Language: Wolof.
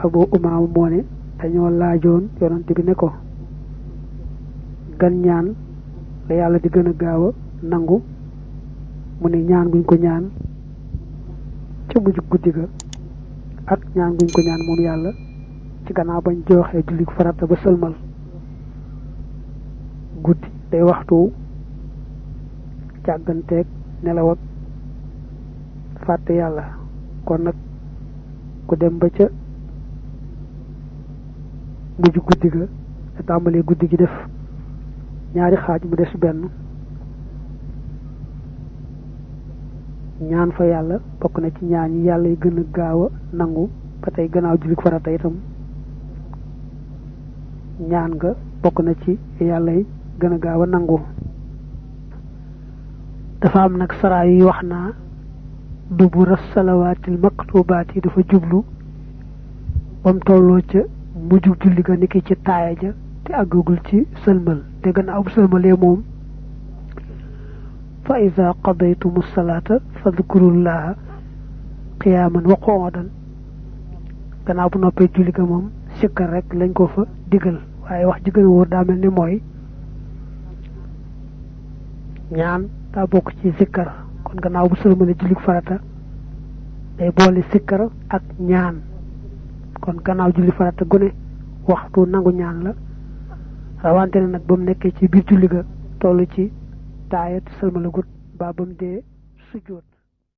Abu Umaama moo ne dañoo laajoon yonante bi ne ko gan ñaan la yàlla di gën a gaaw a nangu mu ne ñaan guñ ko ñaan ca mujj guddi ga ak ñaan guñ ko ñaan moom yàlla ci gannaaw bañ joxee julli farata ba sëlmal. guddi day waxtu càgganteeg nelaw ak fàtte yàlla kon nag ku dem ba ca mujj guddi ga te tàmbalee guddi gi def ñaari xaaj mu des benn ñaan fa yàlla bokk na ci ñaan yi yàlla yi gën a gaaw a nangu ba tey gannaaw julli farata itam ñaan nga bokk na ci yàlla yi gën a gaaw a nangu. dafa am nag saraa yi wax naa dubura salawaatil maktubaat yi dafa jublu bam tolloo ca mujj julli ga niki ci taaya ja te àggagul ci sëlmal te gannaaw bu sëlmalee moom fa iza qadaytumu salaata fadkurullaha qiyaaman wa qu'udan gannaaw bu noppee julli ga moom sikkar rek lañ ko fa digal waaye wax ji gën a wóor daa mel ni mooy ñaan daa bokk ci sikkar kon gannaaw bu sëlmalee julli farata day boole sikkar ak ñaan kon gannaaw julli farata gune waxtu nangu ñaan la rawante ne nag ba mu nekkee ci biir julli ga toll ci taaya te sëlmalagut ba ba mu dee sujjóot